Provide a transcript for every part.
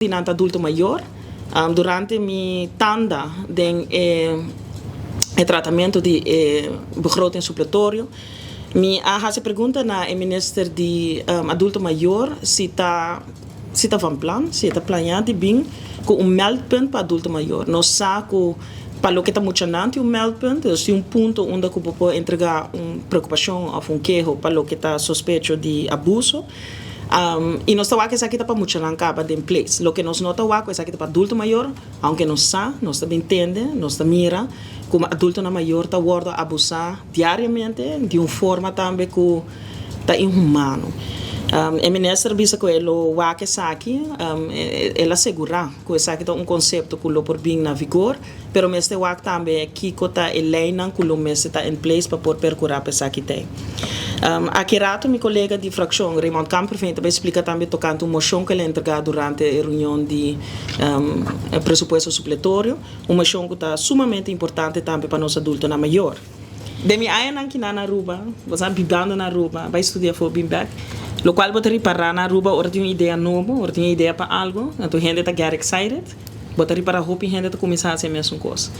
Di nan ta adulto mayor. Durante mi tanda den e tratamento di e begroting supletorio, mi a haci pregunta na e minister di adulto mayor si ta si ta van plan, si e ta plaña di bin cu un meldpunt pa adulto mayor. Nos sa cu pa loke ta muchanan tin un meldpunt, dus tin un punto unda cu bo por entrega un preocupacion of un keho pa loke ta sospecho di abuso. I nos ta wak esaki ta pa muchanan kaba den place. Loke nos no ta wak ku esaki ta pa adulto mayor, aunke nos sa, nos ta bin tende, nos ta mira kuma adultonan mayor ta wordo abusá diariamente di un forma tambe ku ta inhumano. E minister a bisa ku e lo wak esaki, el a segurá ku esaki ta un konsepto ku lo por bin na vigor, Pero mester wak tambe kiko ta e leinan ku lo mester ta in place pa por perkurá pa esaki tei. Aki rato mi kolega di frakshon Raymond Kamperveen ta bai splika tambe tokante un moshon ku el a entregá durante e reunion di e presupuesto supletorio, un moshon ku ta sumamente importante tambe pa nos adultonan mayor. Den mi añanan kinan na Aruba, bo sa, bibando na Aruba, bai studia afó bin bek, lokual bo ta ripará na Aruba ora tin un idea nobo, ora tin un idea pa algu, anto hende ta get excited, bo ta ripará hopi hende ta kuminsá hasi e mesun kos.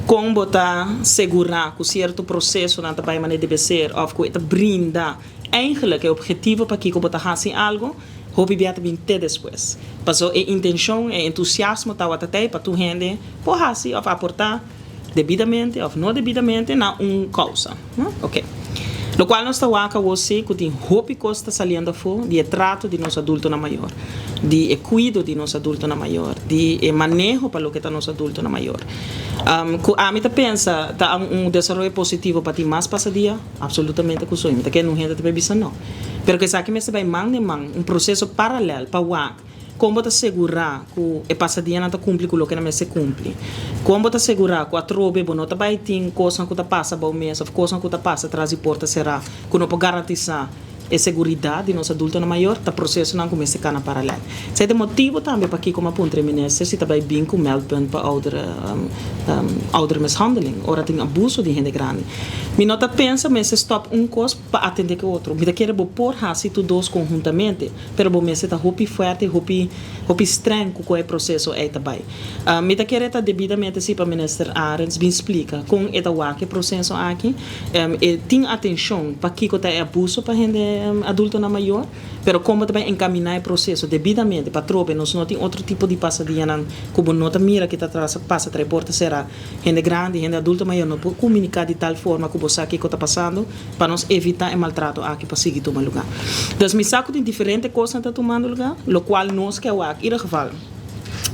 Kon bo ta segurá ku sierto prosesonan ta bai manera debe ser òf ku e ta brinda Eigenlijk e objetivo pakiko bo ta hasi algo, hopi bia ta bin te despues. Paso e intencion, e entusiasmo tawata tei pa tur hende por hasi of aporta debidamente of no debidamente na un causa. No? Ok. Locual nos ta wak awor si cu tin hopi cos ta saliendo afo di e trato di nos adultonan mayor, di e cuido di nos adultonan mayor, di e maneho pa loke ta nos adultonan mayor. Cu ami ta pensa ta un desaroyo positivo pa tin mas pasadia. Absolutamente cu soy. Mi ta kere un hende ta bay bisa no. Pero cu esaki mester bay man den man, un proceso paralel pa wak con bo ta segura cu e pasadianan ta cumpli cu loke nan mester cumpli. Con bo ta segura cu atrobe bo no ta bay tin cosnan cu ta pasa bao mesa of cosnan cu ta pasa tras di porta cera cu no por garantisa e seguridad di nos adultonan mayor, ta procesonan cu mester cana paralel. Esey ta e motibo tambe pakico mi a puntra e minister si ta bay bin cu meldpunt pa oudere ouderenmishandeling, ora tin abuso di hende grandi. Mi no ta pensa mester stop un cos pa atende cu otro. Mi ta kere bo por haci tur dos conhuntamente, pero bo mester ta hopi fuerte, hopi hopi streng cu con e proceso ey ta bay. Mi ta kere ta debidamente si pa minister Arends bin splica con e ta wak e proceso aki. E tin atencion pakico ta e abuso pa hende adultonan mayor, pero con bo ta bay encamina e proceso debidamente pa trobe nos no tin otro tipo di pasadianan cu bo no ta mira ki ta pasa tra e porta cera. Hende grandi, hende adulto mayor no por comunica di tal forma cu bo sa kico ta pasando pa nos evita e maltrato aki pa sigui tuma lugar. Dus mi sa cu tin diferente cosnan ta tumando lugar, locual nos ke wak, ieder geval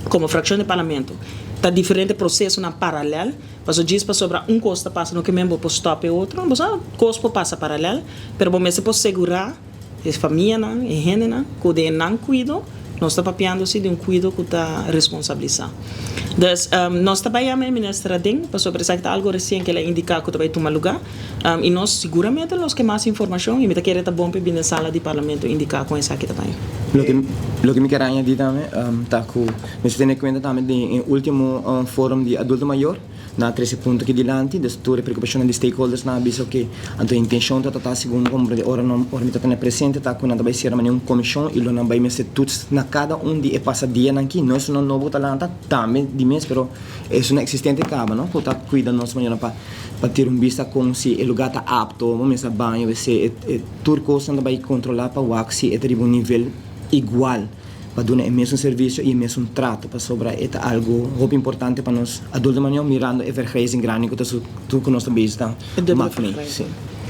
como fraccion di parlamento, ta diferente procesonan paralel. Paso djis pasobra un kos ta pasa no ke men bo por stòp e otro. Bo sa kos por pasa paralèl, pero bo mester por segurá e famianan, e hendenan ku den nan kuido nos ta papiando si di un kuido ku ta responsabilisá. Dus nos ta bai yama e minister aden pasobra esaki ta algu resien ku el a indiká ku ta bai tuma lugá i nos siguramente nos ke mas informashon i mi ta kere ta bon pa e bini den sala di parlamento indiká kon esaki ta bai. Loke loke mi kier añadí tambe ta ku Mester tene kuenta tambe den e ultimo forum di adulto mayor, nan a trese punto aki dilanti, dus tur e preokupashonnan di stakeholders nan a bisa oke, anto e intenshon ta ta segun komprende ora nan ora mi ta tene presente ta ku nan ta bai sera manera un komishon i lo nan bai mester tuts na kada un di e pasadianan aki, no esunnan nobo ku ta lanta tambe di mes pero esunnan eksistente kaba no ku ta kuida nos mayornan pa pa tira un bista kon si e lugar ta apto, bo mester baño wc e tur kos nan ta bai kontrola pa wak si e ta riba un nivel igual. pa duna e mesun servisio i e mesun trato pasobra e ta algu hopi importante pa nos adulto mayor mirando e vergrijzing grandi ku ta su ku nos ta bezig ta E dubbele mak mee. vergrijzing. Si.